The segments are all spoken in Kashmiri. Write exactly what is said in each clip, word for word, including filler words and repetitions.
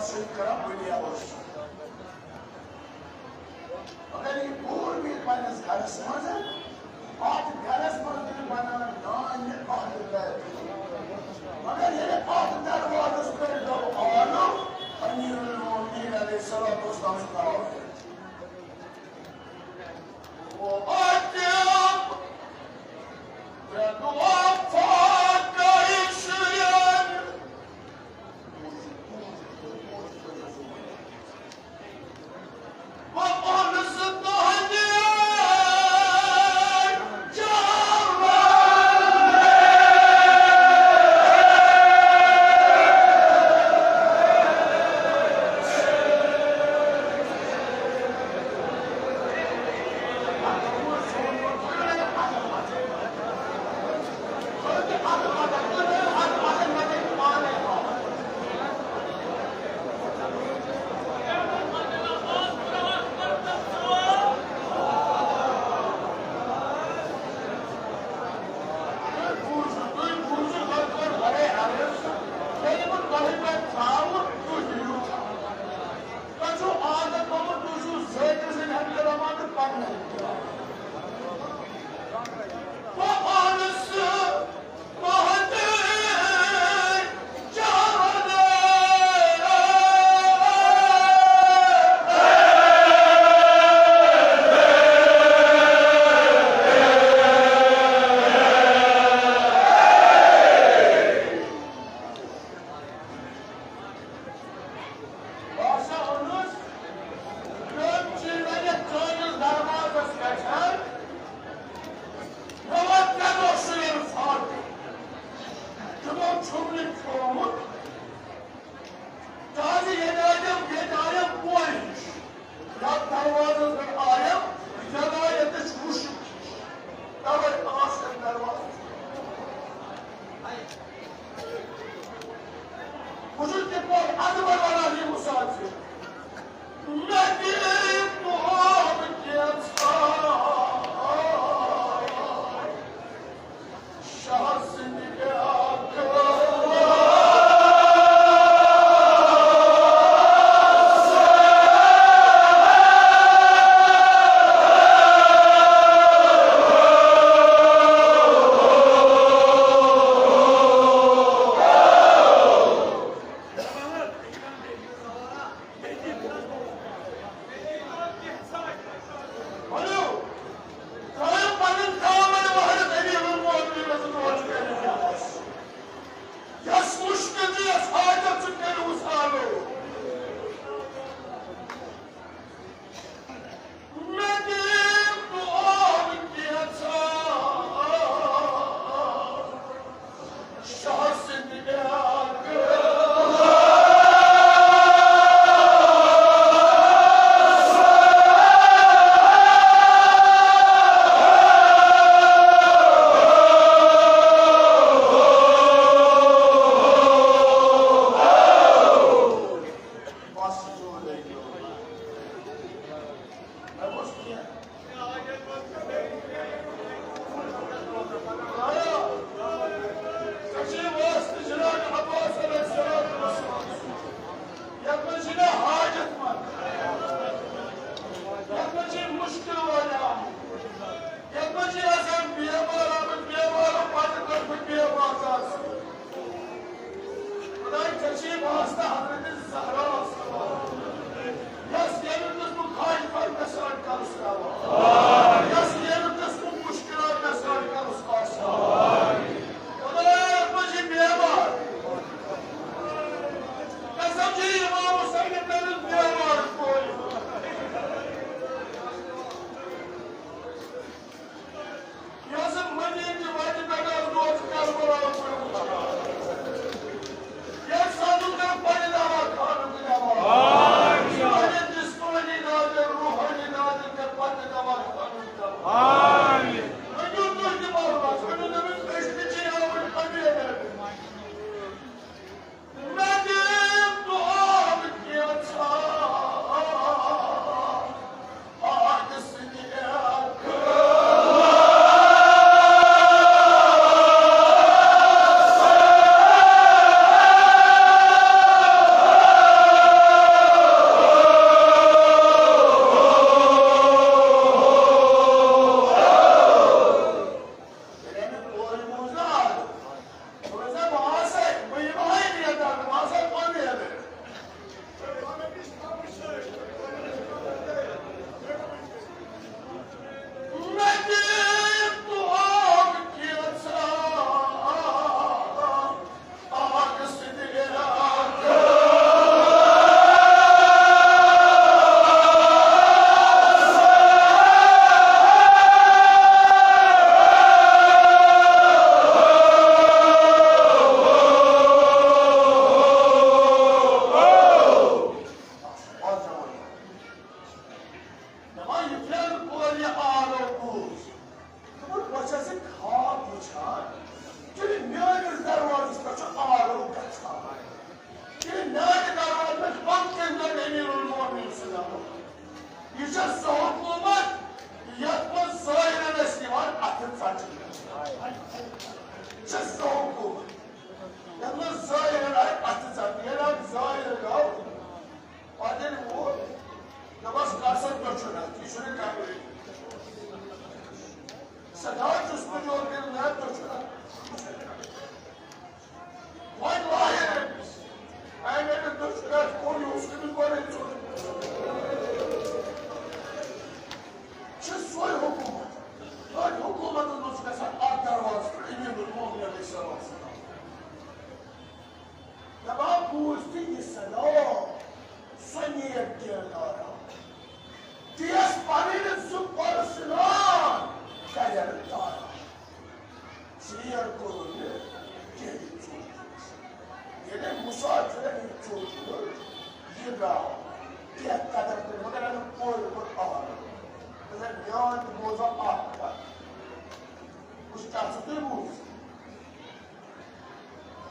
سۭتۍ کران بٔڑی آواز۔ مگر یہِ کوٗر بیٚہہِ پننِس گرس منٛز، اتھ گرس منٛز بیٚہہِ بنان دانہِ اتھ گرِ۔ مگر ییٚلہِ اتھ دروازس پٮ۪ٹھ گوٚو آلو، امیر المومنین علیہ الصلوۃ والسلام چھُ تراوان۔ تۄہہِ چھُو عادت گوٚمُت، تُہۍ چھِو ذٲکرٕ سٕنٛدۍ ہمدِ رحمان تہٕ پنٛنہِ ہمدِ رحمان۔ بہٕ آنہٕ سُہ مہدی چاودے۔ بہٕ ہسا اوٚنُس ترٛٮ۪ن چیٖزن یتھ چٲنِس دروازس پٮ۪ٹھ۔ مےٚ ووٚن، ژےٚ دوٚپُتھ سُہ ییٚلہِ فاتح۔ تِمو چھُم نہٕ کھیومُت۔ کیازِ ییٚتہِ آیَم، ییٚتہِ آیَم کورِ ہِش۔ یَتھ دروازس پٮ۪ٹھ آیَم، یَتھ آیَم تہٕ چھُ وٕچھُن۔ تَوَے آس یَتھ دروازس۔ بہٕ چھُس تِتھ پٲٹھۍ اَدٕ بَڑٕ وَنان یہِ مُسافِر۔ مےٚ دِ دُعا بہٕ کینٛژھا۔ شاہ سٕنٛدِ بیٛاکھ۔ ؤنِو، ترٛٲیِو پنٕنۍ کامن وۄہرٕ غریٖبن ووترٕ یۄس دۄہ چھِ کٔرِتھ یَس۔ یۄس مُشکِل چھِ، یۄس حاجت چھِ، کٔرِوُس آلو۔ مےٚ دِیِو دُعا وٕنکیٚس۔ شاہ سٕنٛدِ بیٛاکھ۔ بس، یوٗرے، یوٗرے۔ مےٚ گوٚژھ کینٛہہ۔ ژےٚ چھُے واسطہٕ جناب عباس علیہ الصلوۃ والسلام۔ یَتھ منٛز چھِ مےٚ حاجت مند۔ یَتھ منٛز چھِ مُشکِل وٲلۍ آمٕتۍ۔ یَتھ منٛز چھِ آسان بیمار آمٕتۍ، بیمارو پننہِ طرفہٕ بیمار آسان۔ خداے، ژےٚ چھُے واسطہٕ حضرت زہرا۔ یۄس ییٚمہِ قٕسمُک خاج فرق گژھان کَرُس ترٛاوان۔ یۄس ییٚمہِ قٕسمُک مُشکِلات گژھان کَرُس آسان۔ خدایا، یَتھ منٛز چھِ بیمار۔ قسم چھِ اِمام حسین کٔرِتھ بیمار کوٚر۔ یۄس مدیٖنہٕ چہِ وَتہِ پٮ۪ٹھ ٲس دۄہ کربلا پٮ۪ٹھ وٕچھان۔ ییٚلہِ سَتُن تہٕ پَتہٕ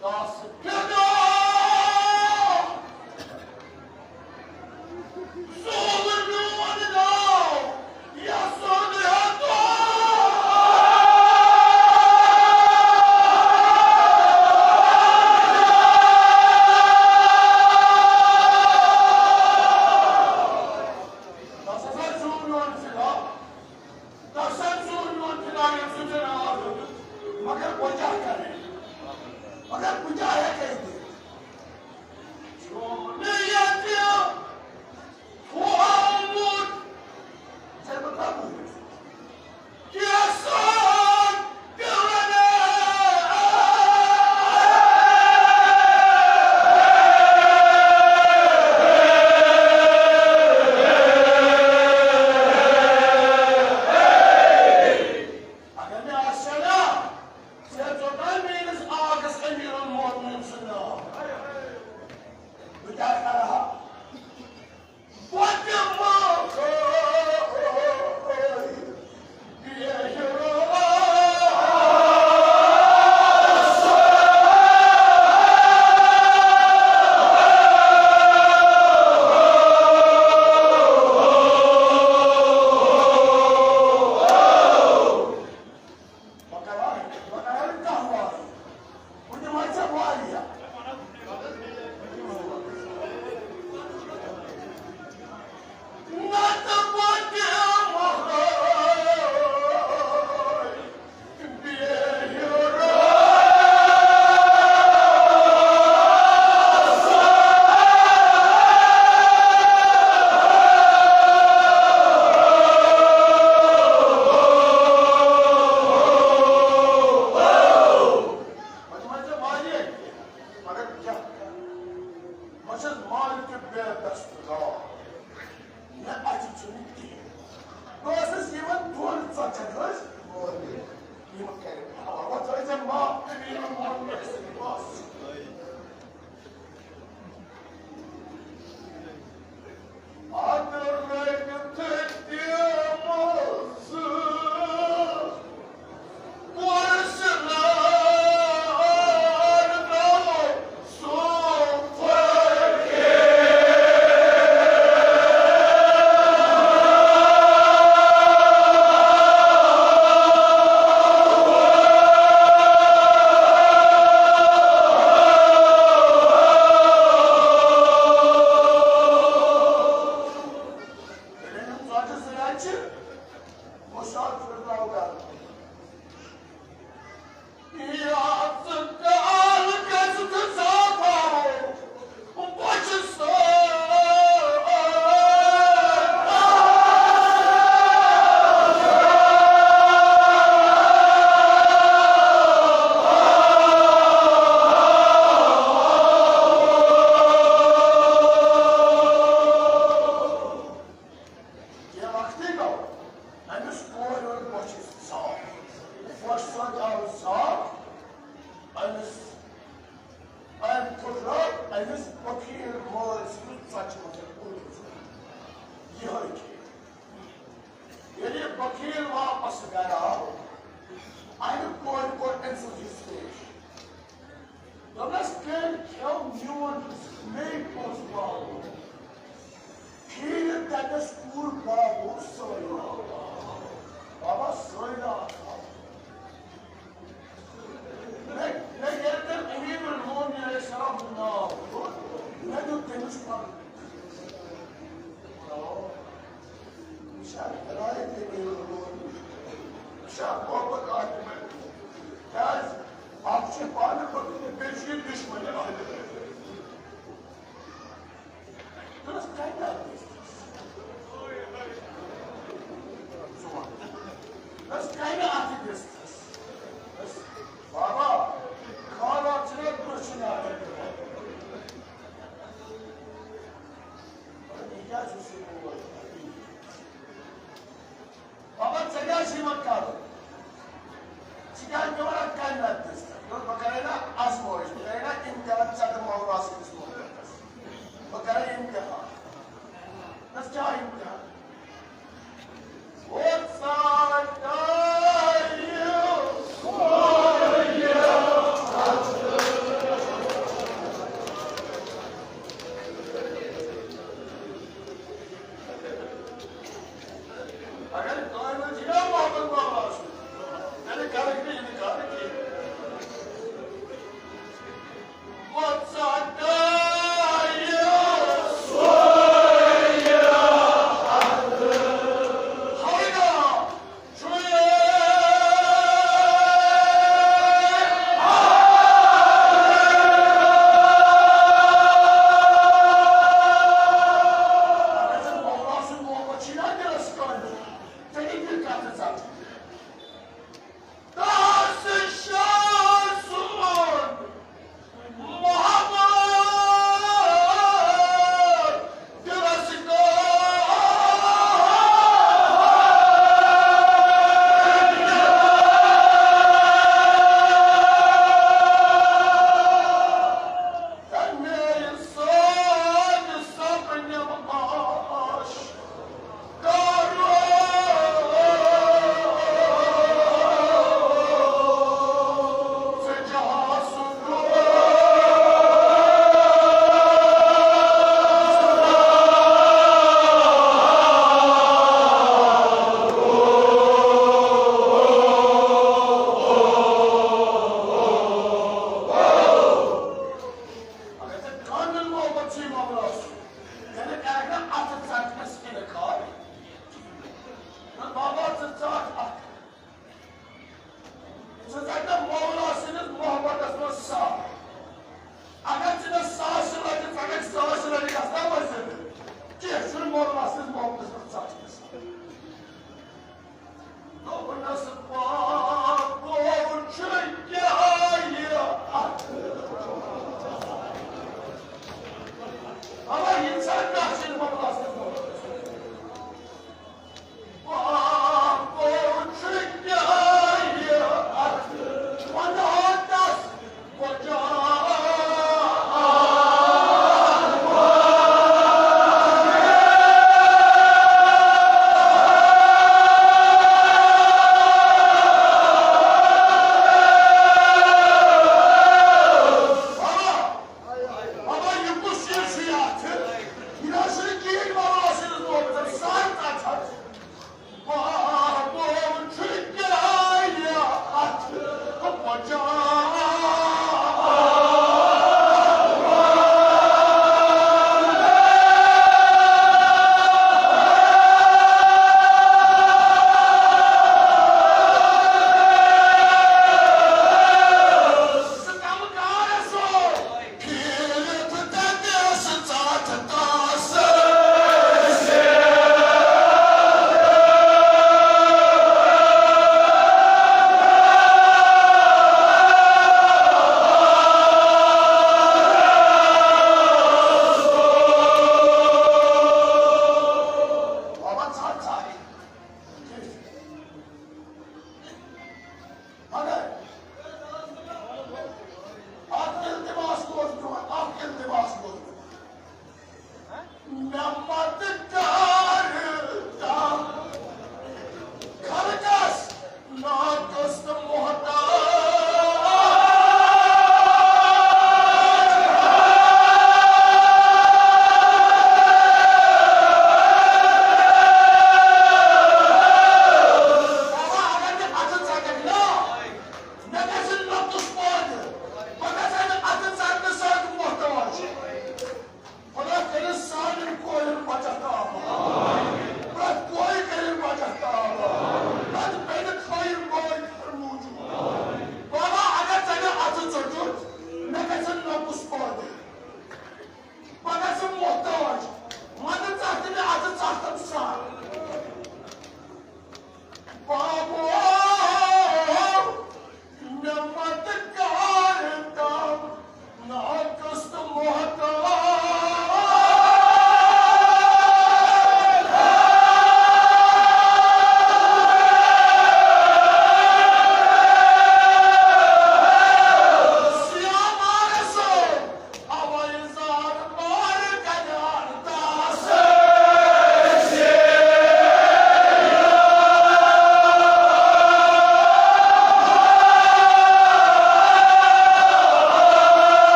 تس فدا زول میون ناو، یسُند ہیتو۔ تس ہسا زول میون فدا۔ تس ہسا زول میون فدا، ییٚمۍ سُنٛد ژےٚ ناو ہیوٚتُتھ۔ مگر بہٕ کیٛاہ کرٕ؟ مگر بہٕ کیٛاہ ہٮ۪کہٕ دِتھ؟ چون ییٚتہِ تھوٚومُت ژےٚ بہٕ قبوٗل۔ کیٛاہ سان تہِ وَنہٕ۔ اگر مےٚ آسہِ ہا نا، ژےٚ ژوٚٹان میٛٲنِس آغس أمیٖر المومنیٖن سُنٛد ناو۔ بہٕ کیٛاہ کرٕ ہا؟ بہٕ دِمہٕ ہا بے ہِیوٗ۔ بہٕ کرٕ ہا، بہٕ کرٕ ہا نہٕ کانٛہہ وعدٕ۔ بہٕ دِمہٕ ہا ژےٚ واریاہ۔ نتہٕ بہٕ دِمہٕ ہا بے ہِیوٗ۔ وۄنۍ وَن ژےٚ واریاہ کینٛہہ، مگر بہٕ کیٛاہ کرٕ؟ بہٕ چھُس مالہِ تہِ بے دستگار، مےٚ اَتھِ چھُنہٕ کِہیٖنۍ۔ بہٕ ٲسٕس یِمَن دۄن ژۄچَن ہٕنٛز مٲلِک، یِم کَرِ بَلاوَتھ، ٲسۍ زَن معاف کٔرِو یِمَن مٲلِک سٕنٛدِ پاسہٕ۔ ییٚلہِ أمۍ ژۄچہِ زٕ رٮ۪تھ چھِ، مُشاہدٕ پھِرناو گرٕ۔ یا ژٕ کال گژھِ تہٕ زاپاو، بہٕ چھُس سٲ-، کینٛہہ وقتٕے گوٚو، أمِس کورِ ہُنٛد بۄچھِ صاف، بۄچھِ سۭتۍ آو صاف، أمِس، أمۍ پھُٹرٲو أمِس بخیل مٲلۍ سٕنٛدِس ژۄچہِ منٛز کُل۔ یِہوٚے کینٛہہ۔ ییٚلہِ یہِ بخیل واپس گرٕ آو، اَمہِ کورِ کوٚر أمۍ سُنٛد حِصہٕ پیش۔ دوٚپنَس، "تٔمۍ کھیوٚو میون حِصہٕ، مے پونٛسہٕ والُن۔ پھیٖرِتھ تَتٮ۪س کوٗر بابو سٲیرا۔ بابا سٲیرا آسان۔" مےٚ، مےٚ ییٚلہِ تٔمۍ أمیٖر المومنیٖن علیہ السلام سُنٛد ناو ہیوٚت، مےٚ دیُت تٔمِس پَنُن۔ یہِ چھا ہدایت أمیٖر المومنیٖن؟ یہِ چھا محبت آسہِ مےٚ؟ کیٛازِ؟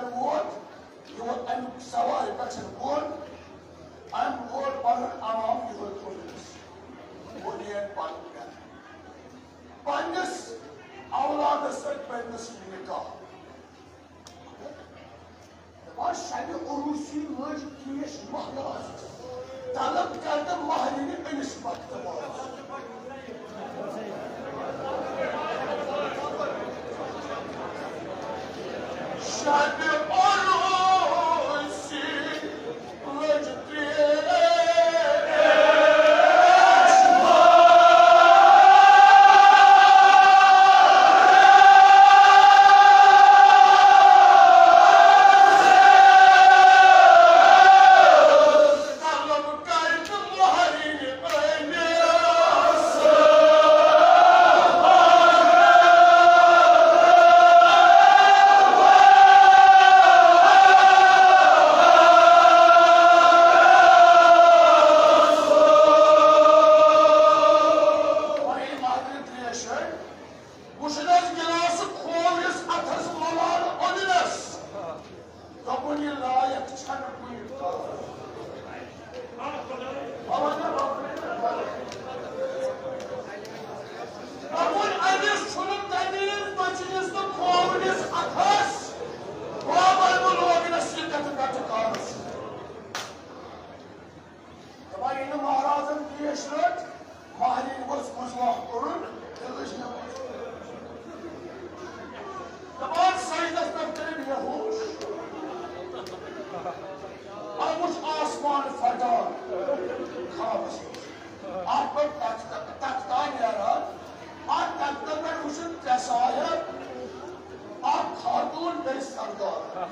ووت، یہِ ووت اَمیُک سوارِ پٮ۪ٹھ بۄن، أمۍ ووت پنُن عوام یِہوٚے کوٚرمُت۔ ووٚن یہِ أمۍ پنُن گرٕ۔ پننِس اولادس سۭتۍ پٔرنس نکاح۔ دپان شبِ عروسی لٔج تریش مہراز۔ طلب کر تہٕ مہرِنہِ أمِس وقتہٕ باز۔ شبِ عروسی لٔج تریش۔ وٕچھنَس گِلاسہٕ کھولنِس اَتھَس مَلان اوٚننَس۔ دوٚپُن، یہِ لایق چھَنہٕ کُنہِ کار۔ دوٚپُن، أمِس چھُنہٕ تَمہِ وِزِ بٔچِنِس تہٕ کھولنِس اَتھَس گوبَل بہٕ لوگنَس یہِ کَتھٕ کَتھٕ کارَس۔ دپان ییٚلہِ مہرازن پیش رٔٹ، مہرِنۍ گوٚژھ مُجمع کوٚرُن تہٕ لٔج نٮ۪بر۔ دپان سجدس پٮ۪ٹھ کٔرِتھ بے ہوش۔ پتہٕ وُچھ آسمان پھٹان خوابس منٛز۔ اتھ پٮ۪ٹھ تخت-، تختہ نیران۔ اتھ تختس پٮ۪ٹھ وُچھُن ترٛےٚ صاحب، اکھ خاتوٗن بیٚیہِ سردار۔